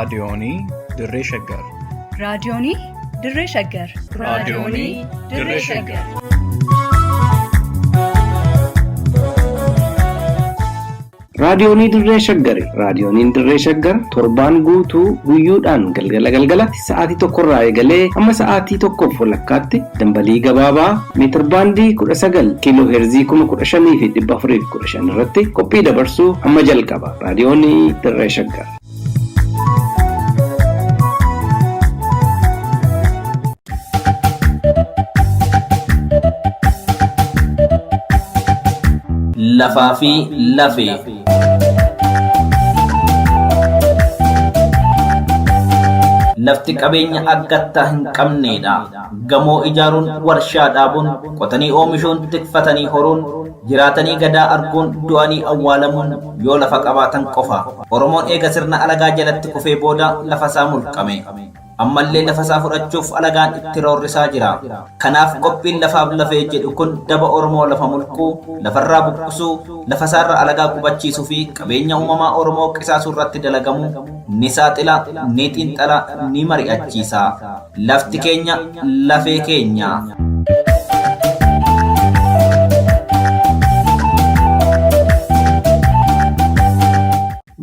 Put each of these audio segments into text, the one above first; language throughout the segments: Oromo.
Raadiyoonii Dirree Shaggar. Raadiyoonii Dirree Shaggar. Raadiyoonii Dirree Shaggar. Raadiyoonii Dirree Shaggari. Raadiyooniin Dirree Shaggar torbaan guutuu guyyoodhaan galgala galgalatti sa'aatii tokkorraa eegalee hamma sa'aatii tokkoof walakkaatti dambalii gabaabaa meetirbaandii 19 kiiloo heerzii 15,415 irratti qophii dabarsuu hamma jalqaba. Raadiyoonii Dirree Shaggar. Lafaa fi lafee. Lafti qabeenya akkattaa hin qabneedha. Gamoo ijaaruun, warshaa dhaabuun, qotanii oomishuun, tikfatanii horuun, jiraatanii gadaa arguun, du'anii awwaalamuun yoo lafa qabaatan qofa. Oromoon eega sirna alagaa jalatti kufee booda lafasaa mulqame. Ammallee lafasaa fudhachuuf alagaan itti roorrisaa jira. Kanaaf qophiin lafaaf lafee jedhu kun daba Oromoo lafa mulquu, lafarraa buqqisuu, lafasaarra alagaa qubachiisuu fi qabeenya uumamaa Oromoo qisaasuu irratti dalagamu ni saaxila, ni xiinxala, ni mari'achiisa. Lafti keenya lafee keenya.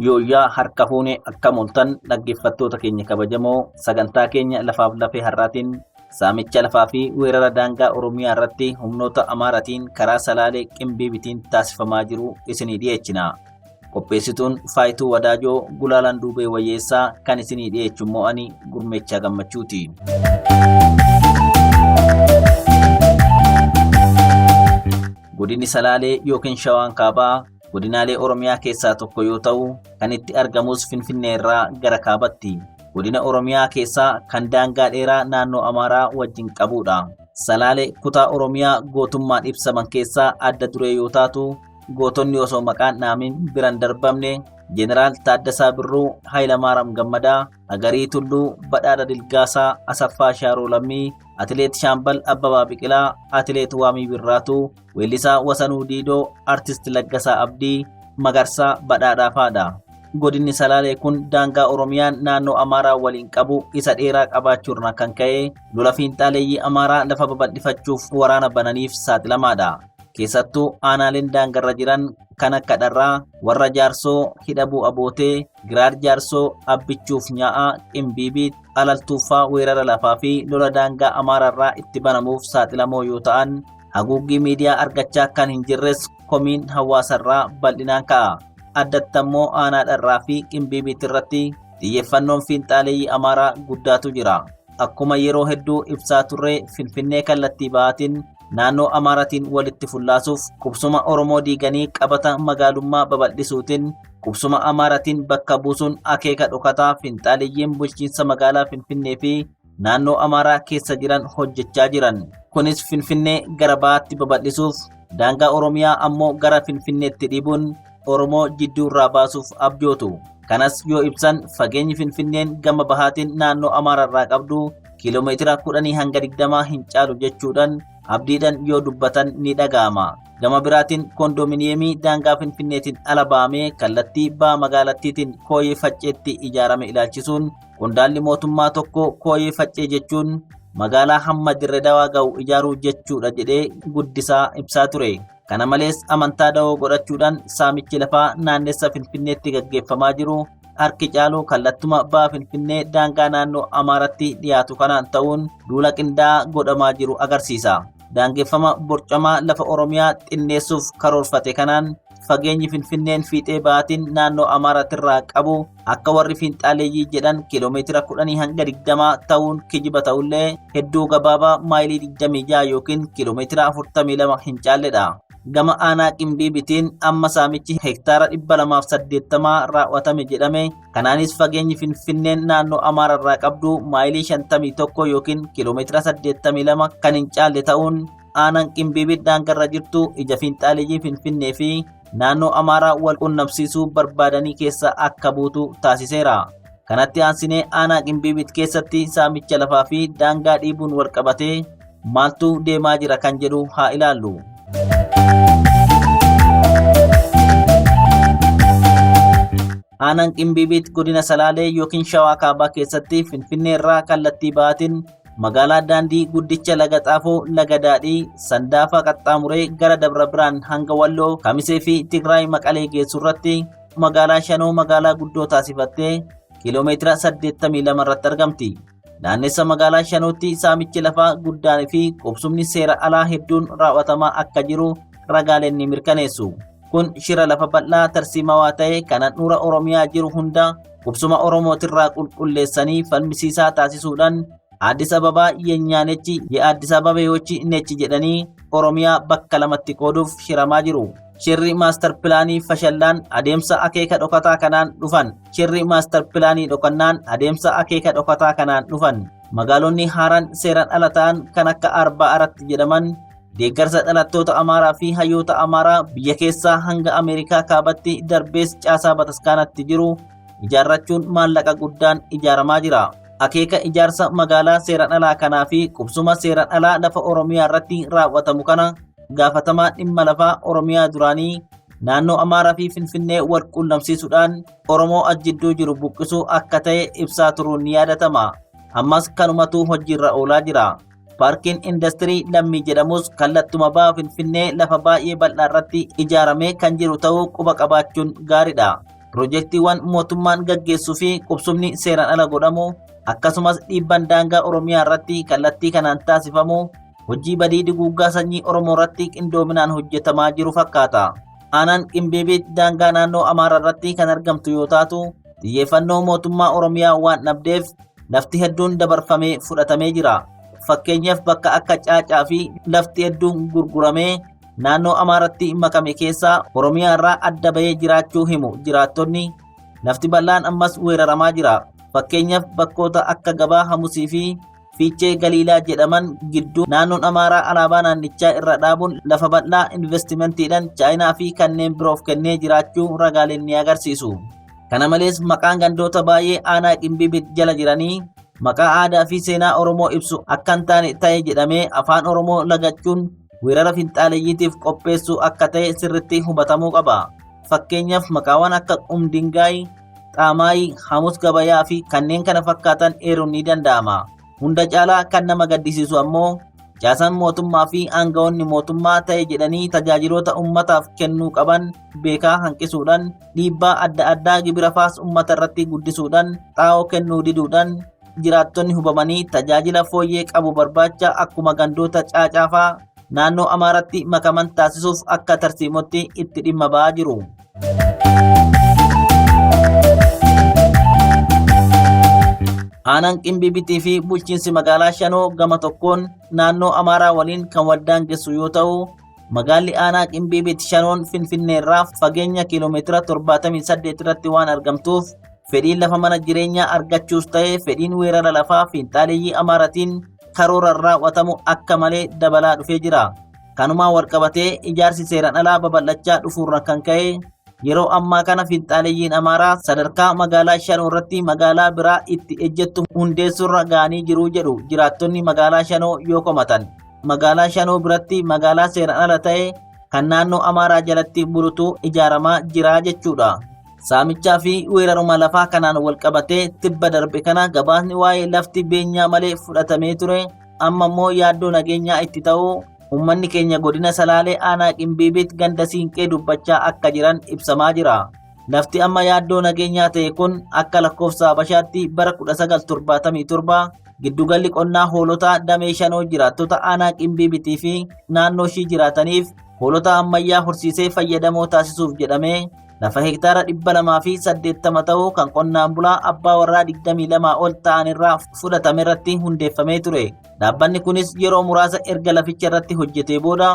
Yooyyaa harka fuune akkam ooltan dhaggeeffattoota keenya kabajamoo sagantaa keenya lafaaf lafee har'aatiin saamicha lafaa fi weerara daangaa Oromiyaa irratti humnoota Amaaratiin karaa Salaalee Qimbiibitiin taasifamaa jiru isinii dhiyeechina. Qopheessituun Faayituu Wadaajoo Gulaalaan Duubee Wayyeessaa kan isinii dhiyeechu immoo ani Gurmeechaa Gammachuuti. Godinni Salaalee yookiin Shawaan Kaabaa godinaalee Oromiyaa keessaa tokko yoo ta'u, kan itti argamus Finfinnee irraa gara kaabatti. Godina Oromiyaa keessaa kan daangaa dheeraa naannoo Amaaraa wajjin qabudha. Salaalee kutaa Oromiyaa gootummaan ibsaman keessaa adda duree yoo taatu, gootonni osoo maqaan dhaamin biran darbamne Jeneraal Taaddasaa Birruu, Hayilamaaraam Gammadaa, Agarii Tulluu, Badhaadha Dilgaasaa, Asaffaa Shaaroo Lammii, Atileet Shaambal Abbabaa Biqilaa, Atileet Waamii Birraatuu, Weellisaa Wasanuu Diidoo, Artist Laggasaa Abdii, Magarsaa Badhaadhaa fa'aadha. Godinni Salaalee kun daangaa Oromiyaan naannoo Amaaraa waliin qabu isa dheeraa qabaachuurraa kan ka'e lola fiinxaaleeyyii Amaaraa lafa babal'ifachuuf waraana bananiif saaxilamaadha. Keessattuu aanaaleen daangarra jiran kan akka Dharraa, Warra Jaarsoo, Hidhabuu Abootee, Giraar Jaarsoo, Abbichuuf Nyaa'aa, Qimbiibiit, Alaltuuffaa weerara lafaa fi lola daangaa Amaaraarraa itti banamuuf saaxilamoo yoo ta'an haguuggii miidiyaa argachaa kan hin jirres komiin hawaasarraa bal'inaan ka'a. Addatti ammoo aanaa Dharraa fi Qimbiibiit irratti xiyyeeffannoon fiinxaaleeyyii Amaaraa guddaatu jira. Akkuma yeroo hedduu ibsaa turre Finfinnee kallattii bahaatiin naannoo Amaaratiin walitti fullaasuuf qubsuma Oromoo diiganii qabata magaalummaa babal'isuutiin qubsuma Amaaratiin bakka buusuun akeeka dhokataa fiinxaaleeyyiin bulchiinsa magaalaa Finfinnee fi naannoo Amaaraa keessa jiran hojjechaa jiran. Kunis Finfinnee gara bahaatti babal'isuuf daangaa Oromiyaa ammoo gara Finfinneetti dhiibuun Oromoo jidduu irraa baasuuf abjootu. Kanas yoo ibsan fageenyi Finfinneen gama bahaatiin naannoo Amaaraa irraa qabdu kiiloomeetira 10 hanga 20 hin caalu jechuudhaan abdiidhaan yoo dubbatan ni dhaga'ama. Gama biraatiin koondoominiyeemii daangaa Finfinneetiin ala ba'amee kallattii baha magaalattiitiin Kooyee Facceetti ijaarame ilaalchisuun qondaalli mootummaa tokko Kooyee Faccee jechuun magaalaa hamma Dirre Dawaa ga'u ijaaruu jechuudha jedhee guddisaa ibsaa ture. Kana malees amantaa dawoo godhachuudhaan saamichi lafaa naannessa Finfinneetti gaggeeffamaa jiru harki caalu kallattuma baha Finfinnee daangaa naannoo Amaaratti dhiyaatu kanaan ta'uun duula qindaa'aa godhamaa jiru agarsiisa. Daangeffama borcamaa lafa Oromiyaa xinneessuuf karoorfate kanaan fageenyi Finfinneen fiixee bahaatiin naannoo Amaaratirraa qabu akka warri fiinxaaleeyyii jedhan kiiloomeetira 10 hanga 20 ta'uun kijiba ta'ullee hedduu gabaabaa maayilii 26 yookiin kiiloomeetira 42 hin caalledha. Gama aanaa Qimbiibitiin amma saamichi hektaara 280 raawwatame jedhame kanaanis fageenyi Finfinneen naannoo Amaararraa qabdu maayilii 51 yookiin kiiloomeetira 82 kan hin caalle ta'uun aanaan Qimbiibit daangarra jirtu ija fiinxaaleeyyii Finfinnee fi naannoo Amaaraa wal qunnamsiisuu barbaadanii keessa akka buutu taasiseera. Kanatti aansinee aanaa Qimbiibit keessatti saamicha lafaa fi daangaa dhiibuun wal qabatee maaltu deemaa jira kan jedhu haa ilaallu. Aanaan Qimbiibiit godina Salaalee yookiin Shawaa Kaabaa keessatti Finfinnee irraa kallattii ba'aatiin magaalaa daandii guddicha Laga Xaafoo, Laga Daadhii, Sandaafa qaxxaamuree gara Dabra Birhaan hanga Walloo, Kamisee fi Tigraay Maqalee geessu irratti magaalaa Shanoo magaalaa guddoo taasifattee kiiloomeetira 82 irratti argamti. Naannessa magaalaa Shanootti saamichi lafaa guddaan fi qubsumni seera alaa hedduun raawwatamaa akka jiru ragaaleen ni mirkaneessu. Kun shira lafa bal'aa tarsiimawaa ta'e kan handhuura Oromiyaa jiru hunda qubsuma Oromootirraa qulqulleessanii falmisiisaa taasisuudhaan Addis Ababaa yenyaa nechi yeAddis Ababeeyochi nechi jedhanii Oromiyaa bakka lamatti qooduuf shiramaa jiru. Shirri maastar pilaanii fashallaan adeemsa akeeka dhokataa kanaan dhufan. Shirri maastar pilaanii dhokannaan adeemsa akeeka dhokataa kanaan dhufan. Magaalonni haaraan seeraan ala ta'an kan akka Arbaa Aratti jedhaman deeggarsa dhalattoota Amaaraa fi hayyoota Amaaraa biyya keessaa hanga Ameerikaa kaabatti darbees caasaa bataskaanatti jiru ijaarrachuun maallaqa guddaan ijaaramaa jira. Akeeka ijaarsa magaalaa seeraan alaa kanaa fi qubsuma seeraan alaa lafa Oromiyaa irratti raawwatamu kana gaafatamaa dhimma lafaa Oromiyaa duraanii naannoo Amaaraa fi Finfinnee wal quunnamsiisuudhaan Oromoo as jidduu jiru buqqisuu akka ta'e ibsaa turuun ni yaadatama. Ammas kanumatu hojiirra oolaa jira. Paarkiin Indastirii Lammii jedhamus kallattuma baha Finfinnee lafa baay'ee bal'aa irratti ijaaramee kan jiru ta'uu quba qabaachuun gaariidha. Pirojektiiwwan mootummaan gaggeessuu fi qubsumni seeraan ala godhamu akkasumas dhiibban daangaa Oromiyaa irratti kallattii kanaan taasifamu hojii badii duguuggaa sanyii Oromoo irratti qindoominaan hojjetamaa jiru fakkaata. Aanaan Qimbiibiit daangaa naannoo Amaaraa irratti kan argamtu yoo taatu xiyyeeffannoo mootummaa Oromiyaa waan dhabdeef lafti hedduun dabarfamee fudhatamee jira. Fakkeenyaaf bakka akka Caacaa fi lafti hedduun gurguramee naannoo Amaaratti makame keessaa Oromiyaa irraa adda bahee jiraachuu himu jiraattonni. Lafti bal'aan ammas weeraramaa jira. Fakkeenyaaf bakkoota akka gabaa Hamusii fi Fiichee Galiilaa jedhaman gidduu naannoon Amaaraa alaabaa naannichaa irra dhaabuun lafa bal'aa investimentiidhaan Chaayinaa fi kanneen biroof kennee jiraachuu ragaaleen ni agarsiisu. Kana malees maqaan gandoota baay'ee aanaa Qimbiibit jala jiranii maqaa aadaa fi seenaa Oromoo ibsu akka hin taane ta'e jedhamee afaan Oromoo lagachuun weerara finxaaleyyiitiif qopheessuu akka ta'e sirriitti hubatamuu qaba. Fakkeenyaaf maqaawwan akka Qumdingaay, Xaamaay, Hamus Gabayaa fi kanneen kana fakkaatan eeruun ni danda'ama. Hunda caalaa kan nama gaddisiisu ammoo caasaan mootummaa fi aangawoonni mootummaa ta'e jedhanii tajaajiloota ummataaf kennuu qaban beekaa hanqisuudhaan dhiibbaa adda addaa gibira faas ummata irratti guddisuudhaan xaa'oo kennuu diduudhaan jiraattonni hubamanii tajaajila fooyyee qabu barbaacha akkuma gandoota caacaafaa naannoo Amaaratti makaman taasisuuf akka tarsiimotti itti dhimma ba'aa jiru. Aanaan Qimbibitii fi bulchiinsi magaalaa Shanoo gama tokkoon naannoo Amaaraa waliin kan wal daangessu yoo ta'u, magaalli aanaa Qimbiibit Shanoon Finfinnee irraa fageenya kiiloomeetira 78 irratti waan argamtuuf fedhiin lafa mana jireenyaa argachuus ta'e fedhiin weerara lafaa fiinxaaleeyyii Amaaratiin karooraan raawwatamu akka malee dabalaa dhufee jira. Kanumaan walqabatee ijaarsi seeraan alaa babal'achaa dhufuurra kan ka'e yeroo ammaa kana finxaaleeyyiin Amaaraa sadarkaa magaalaa Shanoo irratti magaalaa biraa itti ejjettu hundeessuurra ga'anii jiru jedhu jiraattonni magaalaa Shanoo yoo komatan. Magaalaa Shanoo biratti magaalaa seeraan ala ta'e kan naannoo Amaaraa jalatti bulutu ijaaramaa jira jechuudha. Saamichaa fi weeraruma lafaa kanaan walqabatee tibba darbe kana gabaasni waa'ee lafti beenyaa malee fudhatamee ture amma immoo yaaddoo nageenyaa itti ta'uu uummanni keenya godina Salaalee aanaa Qimbiibiit ganda Siinqee dubbachaa akka jiran ibsamaa jira. Lafti amma yaaddoo nageenyaa ta'e kun akka lakkoofsa Habashaatti bara 1977 giddugalli qonnaa hoolotaa damee Shanoo jiraattota aanaa Qimbiibitii fi naannoo ishii jiraataniif hoolota ammayyaa horsiisee fayyadamoo taasisuuf jedhamee lafa hektaara 280 ta'u kan qonnaan bulaa abbaa warraa 22 ol ta'an irraa fudhatame irratti hundeeffamee ture. Dhaabbanni kunis yeroo muraasa erga laficha irratti hojjetee booda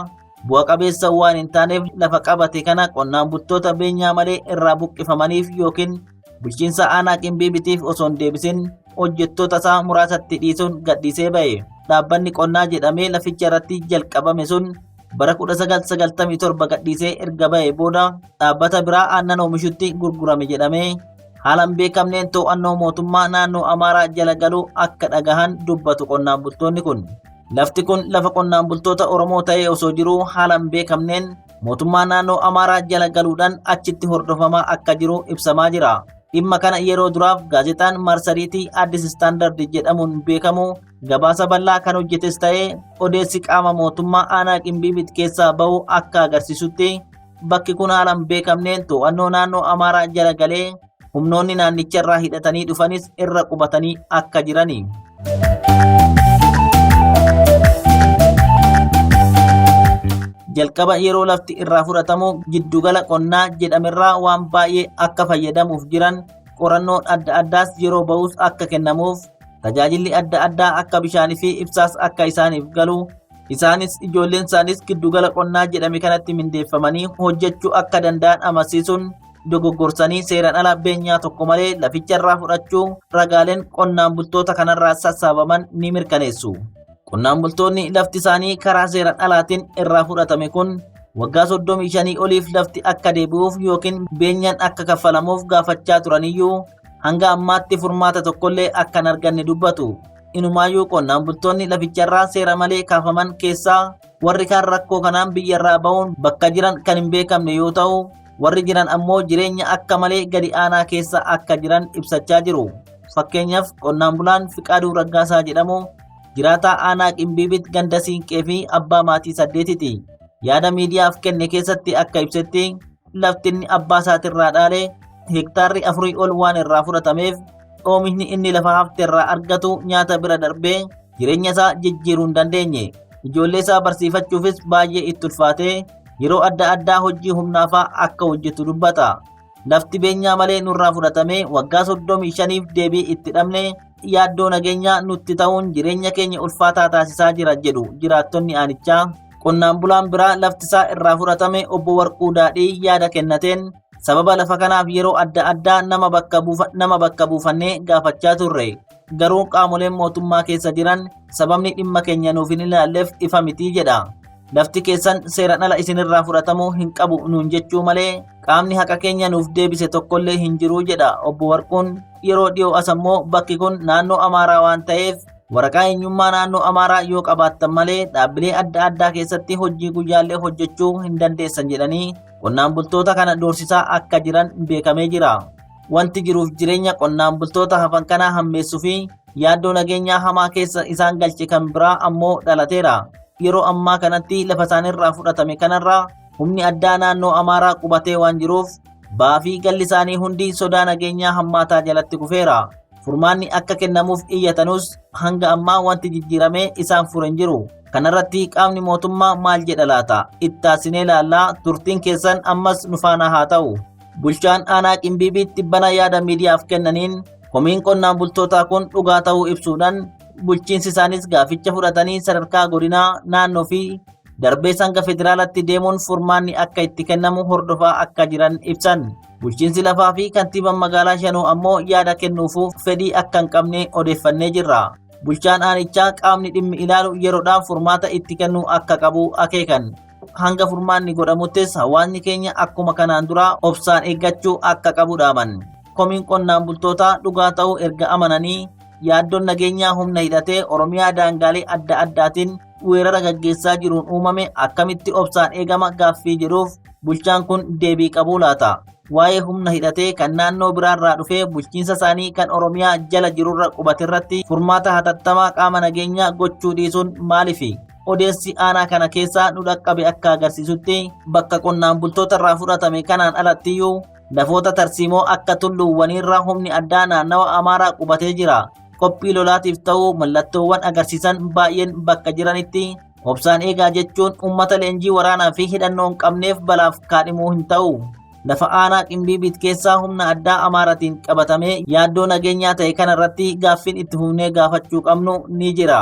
bu'a qabeessa waan hin taaneef lafa qabate kana qonnaan bultoota beenyaa malee irraa buqqifamaniif yookiin bulchiinsa aanaa Qimbiibitiif osoo hin deebisin hojjettoota isaa muraasatti dhiisuun gadhiisee ba'e. Dhaabbanni qonnaa jedhamee laficha irratti jalqabame sun bara 1997 gadhiisee erga ba'ee booda dhaabbata biraa aannan oomishutti gurgurame jedhamee haala hin beekamneen to'annoo mootummaa naannoo Amaaraa jala galuu akka dhagahan dubbatu qonnaan bultoonni kun. Lafti kun lafa qonnaan bultoota Oromoo ta'ee osoo jiruu haala hin beekamneen mootummaa naannoo Amaaraa jala galuudhaan achitti hordofamaa akka jiru ibsamaa jira. Dhimma kana yeroo duraaf gaazexaan marsariitii Addis Standard jedhamuun beekamu gabaasa bal'aa kan hojjetes ta'ee odeessi qaama mootummaa aanaa Qimbiibit keessaa bahu akka agarsiisutti bakki kun haala hin beekamneen to'annoo naannoo Amaaraa jala galee humnoonni naannicha irraa hidhatanii dhufanis irra qubatanii akka jirani. Jalqaba yeroo lafti irraa fudhatamu giddugala qonnaa jedhamerraa waan baay'ee akka fayyadamuuf jiran qorannoon adda addaas yeroo ba'us akka kennamuuf tajaajilli adda addaa akka bishaanii fi ibsaas akka isaaniif galu isaanis ijoolleen isaaniis giddugala qonnaa jedhame kanatti mindeeffamanii hojjechuu akka danda'an amansiisuun dogoggorsanii seeraan ala beenyaa tokko malee laficha irraa fudhachuu ragaaleen qonnaan bultoota kanarraa sassaabaman ni mirkaneessu. Qonnaan bultoonni lafti isaanii karaa seeraan alaatiin irraa fudhatame kun waggaa 35 oliif lafti akka deebi'uuf yookiin beenyaan akka kaffalamuuf gaafachaa turaniyyuu hanga ammaatti furmaata tokkollee akka hin arganne dubbatu. Inumaayyuu qonnaan bultoonni laficharraa seera malee kaafaman keessaa warri kaan rakkoo kanaan biyyarraa bahuun bakka jiran kan hin beekamne yoo ta'u, warri jiran ammoo jireenya akka malee gadi aanaa keessa akka jiran ibsachaa jiru. Fakkeenyaaf qonnaan bulaan Fiqaaduu Raggaasaa jedhamu jiraataa aanaa Qimbiibit ganda Siinqee fi abbaa maatii 8ti. Yaada miidiyaaf kenne keessatti akka ibsetti lafti inni abbaa isaatirraa dhaale hektaarri 4 ol waan irraa fudhatameef oomishni inni lafa hafte irraa argatu nyaata bira darbee jireenya isaa jijjiiruu hin dandeenye. Ijoollee isaa barsiifachuufis baay'ee itti ulfaatee yeroo adda addaa hojii humnaafaa akka hojjetu dubbata. Lafti beenyaa malee nurraa fudhatamee waggaa 35f deebii itti dhabne yaaddoo nageenyaa nutti ta'uun jireenya keenya ulfaataa taasisaa jira jedhu jiraattonni aanichaa. Qonnaan bulaan biraa lafti isaa irraa fudhatame obbo Warquu Daadhii yaada kennateen sababa lafa kanaaf yeroo adda addaa nama bakka buufannee gaafachaa turre. Garuu qaamoleen mootummaa keessa jiran sababni dhimma keenya nuuf hin ilaalleef ifa miti jedha. Lafti keessan seeraan ala isinirraa fudhatamuu hin qabu nuun jechuu malee qaamni haqa keenya nuuf deebise tokkollee hin jiru jedha obbo Warquun. Yeroo dhiyoo as ammoo bakki kun naannoo Amaaraa waan ta'eef waraqaa eenyummaa naannoo Amaaraa yoo qabaattan malee dhaabbilee adda addaa keessatti hojii guyyaallee hojjechuu hin dandeessan jedhanii qonnaan bultoota kana doorsisaa akka jiran beekamee jira. Wanti jiruuf jireenya qonnaan bultoota hafan kanaa hammeessuu fi yaaddoo nageenyaa hamaa keessa isaan galche kan biraa ammoo dhalateera. Yeroo ammaa kanatti lafa isaanirraa fudhatame kanarraa humni addaa naannoo Amaaraa qubatee waan jiruuf ba'aa fi galli isaanii hundi sodaa nageenyaa hammaataa jalatti kufeera. Furmaanni akka kennamuuf iyyatanus hanga ammaa wanti jijjiiramee isaan fure hin jiru. Kanarratti qaamni mootummaa maal jedha laata? Ittaasinee laallaa turtiin keessan ammas nu faana haa ta'u. Bulchaan aanaa Qimbiibiitti tibbana yaada miidiyaaf kennaniin komiin qonnaan bultootaa kun dhugaa ta'uu ibsuudhaan bulchiinsi isaanis gaaficha fudhatanii sadarkaa godinaa naannoo fi darbee hanga federaalatti deemuun furmaanni akka itti kennamu hordofaa akka jiran ibsan. Bulchiinsi lafaa fi kantiibaan magaalaa Shanoo ammoo yaada kennuufuuf fedhii akka hin qabne odeeffannee jirra. Bulchaan aanichaa qaamni dhimmi ilaalu yeroodhaan furmaata itti kennuu akka qabu akeekan. Hanga furmaanni godhamuttis hawaasni keenya akkuma kanaan duraa obsaan eeggachuu akka qabu dhaaman. Komiin qonnaan bultootaa dhugaa ta'uu erga amananii yaaddoon nageenyaa humna hidhatee Oromiyaa daangaalee adda addaatiin weerara gaggeessaa jiruun uumame akkamitti obsaan eegama gaaffii jedhuuf bulchaan kun deebii qabuu laata. Waa'ee humna hidhatee kan naannoo biraarraa dhufee bulchiinsa isaanii kan Oromiyaa jala jirurra qubaterratti furmaata hatattamaa qaama nageenyaa gochuu dhiisuun maalifi? Odeessi aanaa kana keessaa nu dhaqqabe akka agarsiisutti bakka qonnaan bultoota irraa fudhatame kanaan alattiyyuu lafoota tarsiimoo akka tulluuwwaniirra humni addaa naannawa Amaaraa qubatee jira. Qophii lolaatiif ta'uu mallattoowwan agarsiisan baay'een bakka jiranitti obsaan eegaa jechuun uummata leenjii waraanaa fi hidhannoo hin qabneef balaaf kaadhimuu hin ta'u. Lafa aanaa Qimbiibiit keessaa humna addaa Amaaraatiin qabatamee yaaddoo nageenyaa ta'e kanarratti gaaffiin itti fufnee gaafachuu qabnu ni jira.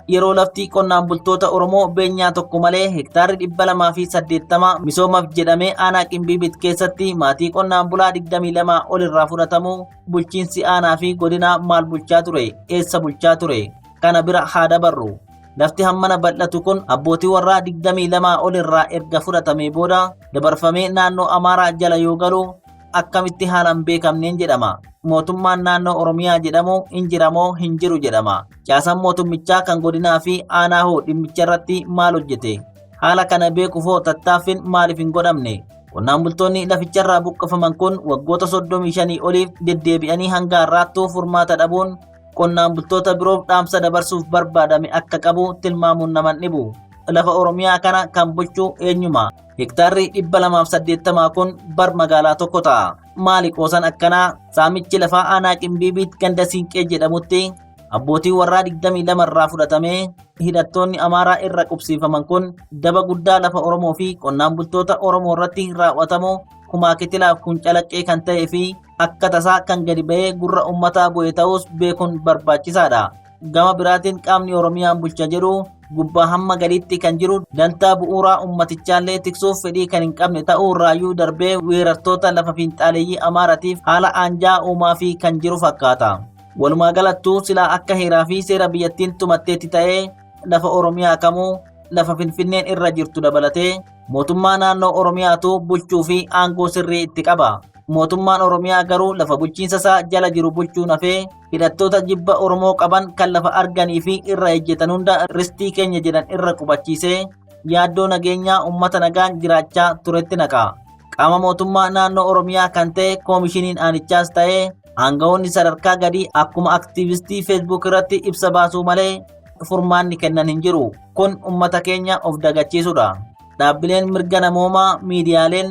Yeroo lafti qonnaan bultoota Oromoo beenyaa tokko malee hektaarri 280 misoomaaf jedhamee aanaa Qimbiibit keessatti maatii qonnaan bulaa 22 ol irraa fudhatamu bulchiinsi aanaa fi godinaa maal bulchaa ture? Eessa bulchaa ture? Kana bira haa dabarru. Lafti hammana bal'atu kun abbootii warraa 22 ol irraa erga fudhatamee booda dabarfamee naannoo Amaaraa jala yoo galu akkamitti haalaan beekamneen jedhama. Mootummaan naannoo Oromiyaa jedhamu hin jiramoo hin jiru jedhama. Caasaan mootummichaa kan godinaa fi aanaa hoo dhimmicha irratti maal hojjete? Haala kana beekuufoo tattaaffiin maaliif hin godhamne? Qonnaan bultoonni laficharraa buqqifaman kun waggoota 35 oliif deddeebi'anii hanga har'aattuu furmaata dhabuun qonnaan bultoota biroof dhaamsa dabarsuuf barbaadame akka qabu tilmaamuun naman dhibu. Lafa Oromiyaa kana kan bulchu eenyuma? Hektaarri 280 kun bar magaalaa tokko ta'a. Maali qoosan akkanaa? Saamichi lafaa aanaa Qimbiibiit ganda Siinqee jedhamutti abbootii warraa 22 irraa fudhatamee hidhattoonni Amaaraa irra qubsiifaman kun daba guddaa lafa Oromoo fi qonnaan bultoota Oromoo irratti raawwatamu kumaa kitilaaf kun calaqqee kan ta'ee fi akka tasaa kan gadi ba'ee gurra uummataa bu'e ta'us beekuun barbaachisaadha. Gama biraatiin qaamni Oromiyaan bulcha jedhu gubbaa hamma gadiitti kan jiru dantaa bu'uuraa ummatichaallee tiksuuf fedhii kan hin qabne ta'uu irraayyuu darbee weerartoota lafa fiinxaaleeyyii Amaaratiif haala aanjaa uumaa fi kan jiru fakkaata. Walumaa galattuu silaa akka heeraa fi seera biyyattiin tumatteetti ta'ee lafa Oromiyaa kamuu lafa Finfinneen irra jirtu dabalatee mootummaa naannoo Oromiyaatu bulchuu fi aangoo sirrii itti qaba. Mootummaan Oromiyaa garuu lafa bulchiinsa isaa jala jiru bulchuun hafee hidhattoota jibba Oromoo qaban kan lafa arganii fi irra ejjetan hunda ristii keenya jedhan irra qubachiisee yaaddoo nageenyaa uummata nagaan jiraachaa turetti naqa. Qaama mootummaa naannoo Oromiyaa kan ta'e koomishiniin aanichaas ta'ee aangawoonni sadarkaa gadii akkuma aktiivistii feesbuuk irratti ibsa baasuu malee furmaanni kennan hin jiru. Kun uummata keenya of dagachiisudha. Dhaabbileen mirga namoomaa, miidiyaaleen,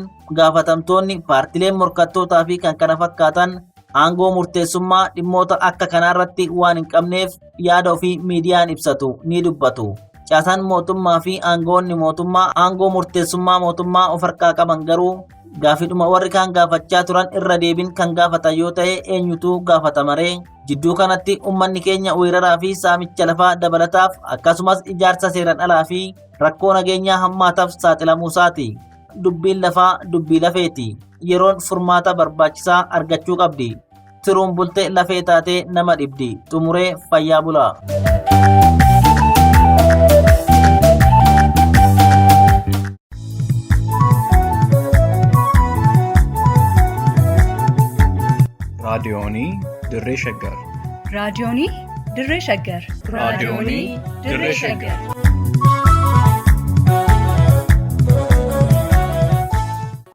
gaafatamtoonni, paartileen morkattootaa fi kan kana fakkaatan aangoo murteessummaa dhimmoota akka kanaarratti waan hin qabneef yaada ofii miidiyaan ibsatu ni dubbatu. Caasaan mootummaa fi aangoonni mootummaa aangoo murteessummaa mootummaa of harkaa qaban garuu gaafidhuma warri kaan gaafachaa turan irra deebiin kan gaafatan yoo ta'e eenyutu gaafatama ree? Jidduu kanatti uummanni keenya weeraraa fi saamicha lafaa dabalataaf akkasumas ijaarsa seeraan alaa fi rakkoo nageenyaa hammaataaf saaxilamuu isaati. Dubbiin lafaa dubbii lafeeti. Yeroon furmaata barbaachisaa argachuu qabdi. Tiruun bulte lafee taatee nama dhibdi. Xumuree fayyaa bulaa. Raadiyoonii Dirree Shaggar. Raadiyoonii Dirree Shaggar. Raadiyoonii Dirree Shaggar.